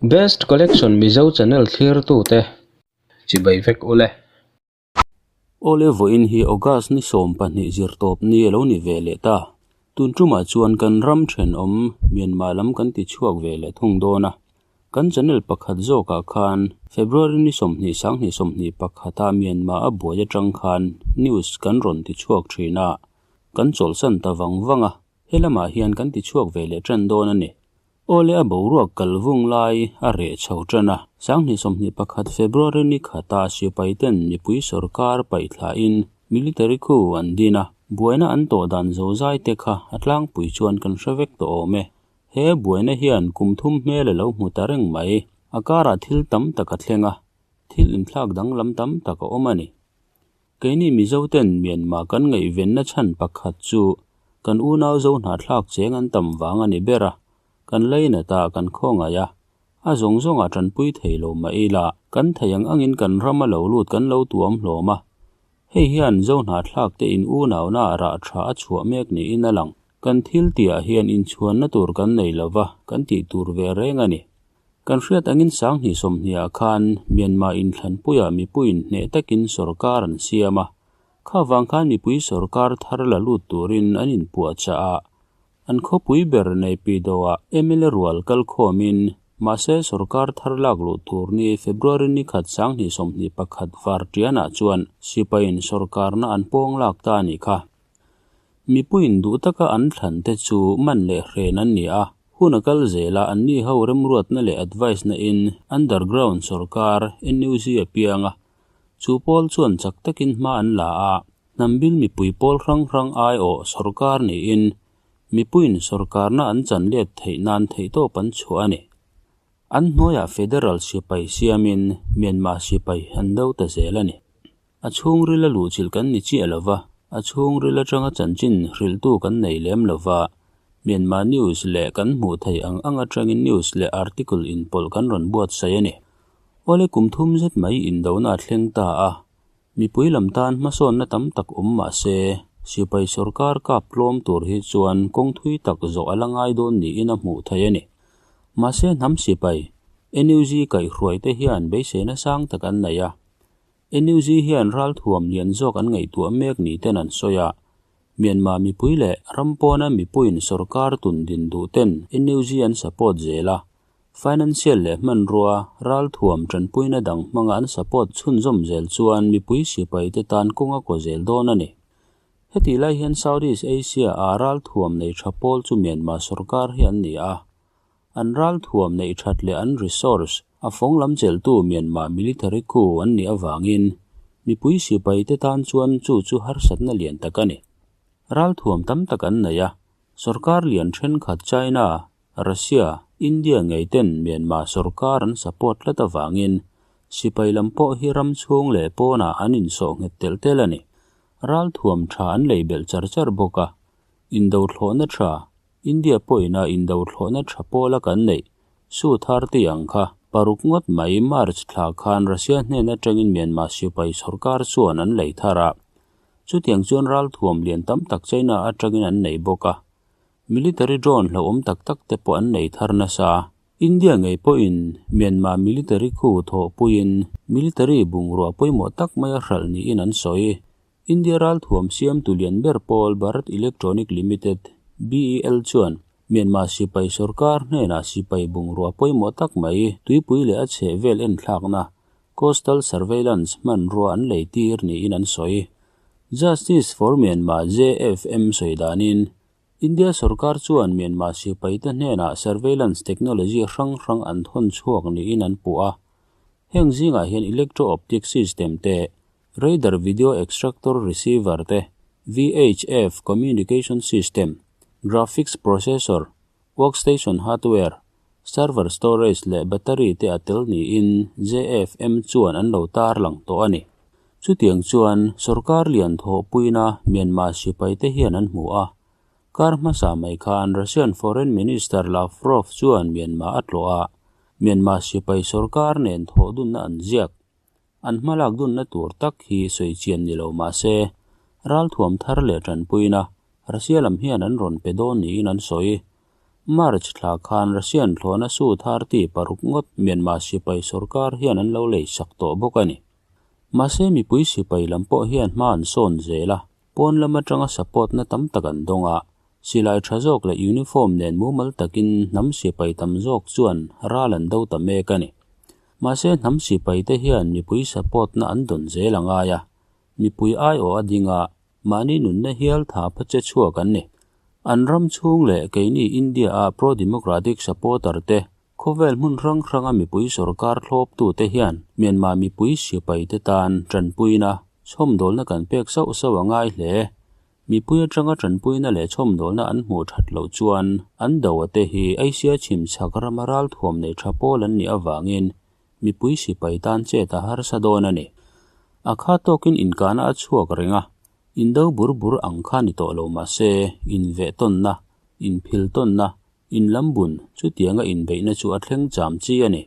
Best Collection Mizo channel thlirtute chibai vek ule. Awle vawiin hi August ni 12 zirtawp ni a lo ni ve leh ta. Tun tumah chuan kan ram thenawm Myanmar lam kan ti chhuak ve leh thung dawn a. Kan channel pakhat zawkah khan February ni 20 sanghnih 21 a Myanmar a buai atang khan news kan rawn ti chhuak thin a. Kan chawlhsan ta vang vang a. Helamah hian kan ti chhuak ve leh tan dawn a ni. Awle a boruak kalvung lai a reh chho tan a. Sanghnih 21 February ni khata sipai ten mipui sarkar paithlain military coup an din a. Buaina an tawh dan zo zai te kha a tlangpui chuan kan hre vek tawh awm e. He buaina hian kum thum hmel a lo hmu ta reng mai. A karah thil tam tak a thleng a. Thil inthlak danglam tam tak a awm a ni. Keini Mizo ten Myanmar kan ngaihvenna chhan pakhat chu kan unau zo hnahthlak cheng an tam vang a ni ber a. Kan leina ta kan khawngaih a. A zawng zawngah tanpui thei lo mai ila. Kan thei ang angin kan ram a lo lut kan lo tuam hlawm a. Hei hian zo hnahthlak te in unau na rah tha a chhuah mek niin a lang. Kan thil tihah hian inchhuanna tur kan nei lova kan tih tur ve reng a ni. Kan hriat angin sanghnih 20 ah khan Myanmar inthlanpuia mipuiin hneh takin sarkar an siam a. Kha vang khan mipui sarkar thar la lut turin an inpuah cha a. An khawpui ber nei pi do a MLA rual kal khawmin mahse sarkar thar lak lu tur ni February ni khat sanghnih 21 var tianah chuan sipain sarkar na an pawng lak ta ni kha. Mipuiin duh taka an thlan te chu man leh hren an ni a. Hun a kal zela an ni ho remruat na leh advice na in underground sarkar NUG a piang a. Chu pawl chuan chak takin hma an la a. Hnambil mipui pawl hrang hrang ai aw sarkar ni in mipuiin sarkar na an chan let theih nan theih tawp an chhuah a ni. An hnuaiah federal sipai siamin Myanmar sipai an do ta zel a ni. A chhung rila luhchilh kan ni chiah lova, a chhung rila tanga chanchin hriltu kan nei lem lova. Myanmar news leh kan hmuh thei ang ang atangin news leh article in pawlh kan rawn buat sai a ni. Awle kum thum zet mai indona a thleng ta a. Mipui lam tan hmasawnna tam tak awm mahse sipai sarkar kap tlawm tur hi chuan kawng thui tak zawh a la ngai dawn niin a hmuh thei a ni. Mahse hnam sipai NUG kaihhruai te hian beiseina sang tak an nei a. NUG hian ral thuam lian zawk an ngaihtuah mek ni ten an sawi a. Myanmar mipui leh rampawna mipuiin sarkar tun din duh ten NUG an support zel a. Financial leh hmanrua ral thuam tanpuina dang hmanga an support chhunzawm zel chuan mipui sipai te tan kawnga kaw zel dawn a ni. Heti lai hian Southeast Asia a ral thuam nei tha pawl chu Myanmar sarkar hi an ni a. An ral thuam nei that leh an resource a fawng lam cheltu Myanmar military coup an ni awangin mipui sipai te tan chuan chu chu harsatna lian tak a ni. Ral thuam tam tak an nei a. Sarkar lian then khat China, Russia, India ngei ten Myanmar sarkar an support tlat awangin sipai lam pawh hi ram chhung leh pawnah an insawh nghet tel tel a ni. Ral thuam tha an lei belh char char bawk a. Indo thlawhna tha India pawina indo thlawhna tha pawla kan nei. Su thar ti ang kha. Paruk ngawt mai March thla khan Russia hnen atangin Myanmar sipai sarkar chuan an lei thar a. Chutiang chuan ral thuam lian tam tak China atangin an nei bawk a. Military drone hlauhawm tak tak te pawh an nei thar nasa. India ngei pawhin Myanmar military coup thawh puiin military bungrua pawimawh tak mai a hralh niin an sawi. India ral thuam siam tu lian ber pawl Bharat Electronic Limited BEL chuan Myanmar sipai sarkar hnenah sipai bungrua pawimawh tak mai tuipui leh a chheh vel en thlakna coastal surveillance hmanrua an lei tir niin an sawi. Justice for Myanmar JFM sawidanin India sarkar chuan Myanmar sipai te hnenah surveillance technology hrang hrang an thawn chhuak niin an puh a. Heng zingah hian electro-optic system te, radar video extractor receiver te, VHF communication system, graphics processor, workstation hardware, server storage leh battery te a tel niin JFM chuan an lo tar lang tawh a ni. Chutiang chuan sarkar lian thawh puina Myanmar sipai te hian an hmu a. Kar hmasa mai khan Russian Foreign Minister Lavrov chuan Myanmar a tlawh a. Myanmar sipai sarkar nen thawh dunna an ziak. An hmalak dunna tur tak hi sawichian ni lo mahse ral thuam thar leh tanpuina Russia lam hian an rawn pe dawn niin an sawi. March thla khan Russian thlawhna Su-36 ngawt Myanmar sipai sorkar hian an lo lei sak tawh bawk a ni. Mahse mipui sipai lam pawh hian hma an sawn zel a, pawn lam atanga support na tam tak an dawng a, silai tha zawk leh uniform nen mumal takin hnam sipai tam zawk chuan ral an do ta mek a ni. Mahse hnam sipai te hian mipui support na an dawn zel a ngai a, mipui aiawh a ding a, mahni nunna hial tha pha che chhuak an ni. An ram chhung leh keini India a pro-democratic supporter te Khawvel hmun hrang hranga mipui sorkar thlawptute hian Myanmar mipui sipaite tan tanpuina chhawmdawlna kan pek sauh sauh a ngai hle. Mipui atanga tanpuina leh chhawmdawlna an hmuh that loh chuan an doate hi Asia chhimchhak rama ralthuam nei tha pawl an nih avangin mipui sipai tan chet a harsa dawn a ni. A kha tawkin inkahna a chhuak reng a, indo bur bur ang kha ni tawh lo mahse invehtawnna, inphiltawnna, In lam bun, chutianga inbeihna chu a thleng cham chi a ni.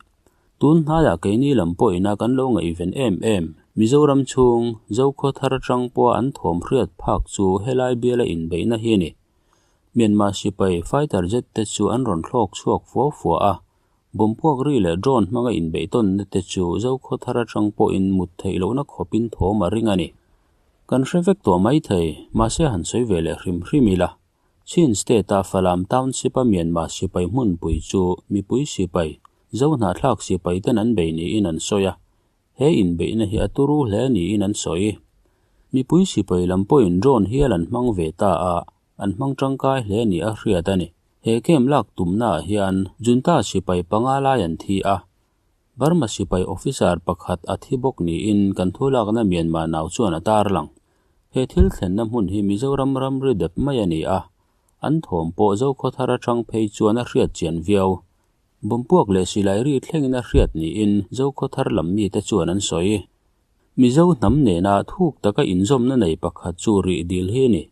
Tun hnaiah keini lam pawhina kan lo ngaihven em em, Mizoram chhung, Zokhaw thar atang pawha an thawm hriat phak chu helai biala inbeihna hi a ni. Myanmar sipai fighter jet te chu an rawn thlawk chhuak fua fua a, bomb puak ri leh drone hmanga inbeih tawnna te chu Zokhaw thar atang pawhin mut theih lohna khawpin thawm a ring a ni. Kan hre vek tawh maithei, mahse han sawi ve leh hrim hrim ila. Chin State-a Falam Township-a Myanmar sipai hmunpui chu mipui sipai, Zohnahthlak sipaiten an bei niin an sawi a, he inbeihna hi a turu hle niin an sawi. Mipui sipai lam pawhin drone hial an hmang ve ta a, an hmang tangkai hle ni a hriat a ni. He camp lak tumnaah hian Junta sipai panga lai an thi a, Burma sipai officer pakhat a thi bawk niin kan thulakna Myanmar nau chuan a tarlang. He thil thlenna hmun hi Mizoram ramri dep mai a ni a, an thawm pawh Zokhaw thar atang phei chuan a hriat chian viau. Bawmpuak leh silai ri thlengin a hriat niin Zokhaw thar lam mite chuan an sawi. Mizo hnam nena thuk taka inzawmna nei pakhat chu rih dil hi a ni.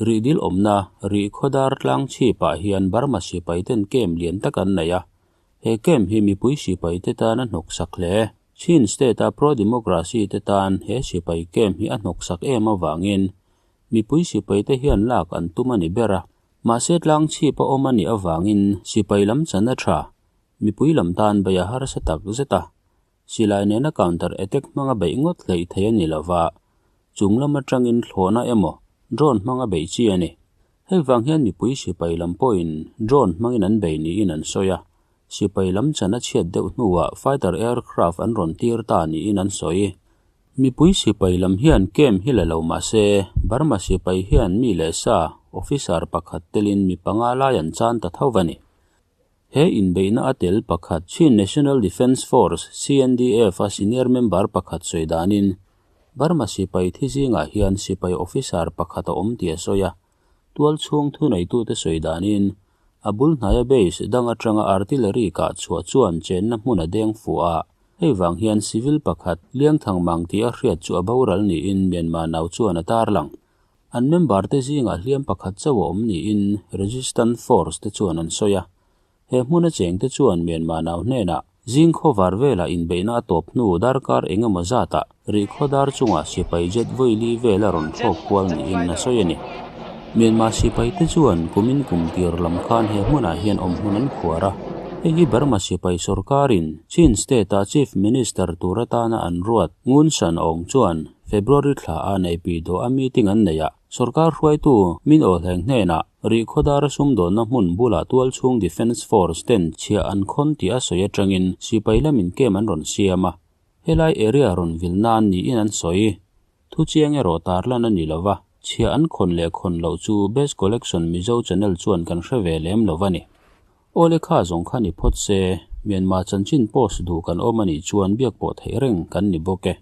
Rih dil awmna rih khawdar tlang chhipah hian Burma sipaiten camp lian tak an nei a, he camp hi mipui sipaite tan a hnawksak hle. Chin State-a pro-democracy te tan he sipai camp hi a hnawksak em avangin mipui sipaite hian lak an tum a ni ber a, mahse tlang chhip a awm a nih avangin sipai lam chan a tha, mipui lam tan beih a harsa tak zet a, silai nena counter attack hmanga beih ngawt hleih thei a ni lova, chung lam atangin thlawhna emaw drone hmanga beih chi a ni. Hei vang hian mipui sipai lam pawhin drone hmangin an bei niin an sawi a, Sipai lam chan a chhiat deuh hnuah fighter aircraft an rawn tir ta niin an sawi. Mipui sipai lam hian camp hi la lo mah se, Burma sipai hian mi leh sa, officer pakhat telin mi panga lai an chan ta tho a ni. He inbeihna a tel pakhat Chin National Defence Force, CNDF, a senior member pakhat sawi danin, Burma sipai thi zingah hian sipai officer pakhat a awm tih a sawi a. Tual chhung thuneitute sawi danin, a bul hnaia base dang atanga artillery kah chhuah chuan chenna hmun a deng fuh a, hei vang hian civil pakhat Liangthang Mang tih a hriat chu a boral niin Myanmar nau chuan a tarlang. An member te zingah hliam pakhat chauh a awm niin Resistance Force te chuan an sawi a. He hmuna chengte chuan Myanmar nau hnenah zing khawvar velah inbeihna a tawp hnu darkar eng emaw zatah rihkhaw dar chungah sipai jet vawili vel a rawn thlawk kual niin a sawi a ni. Myanmar sipaite chuan kumin kum tir lam khan he hmunah hian awm hmun an khuar a, hei hi Burma sipai sorkarin Chin State-a Chief Minister tur atana an ruat Ngun San Aung chuan February thla a Naypyidaw a meeting an neih ah Sorkar hruaitu Min Aw Hleng hnenah Rihkhawdar sumdawnna hmun bulah tualchhung Defence Force ten chhiah an khawn tih a sawi atangin sipai lamin camp an rawn siam a, helai area rawn vil nan niin an sawi. Thu chiang erawh tarlan a ni lo va, chhiah an khawn leh khawn loh chu Best Collection Mizo Channel chuan kan hre ve lem lo va ni. Aw lekha zawng kha ni phawt se, Myanmar chanchin post duh kan awm a nih chuan biak pawh theih reng kan ni bawk e.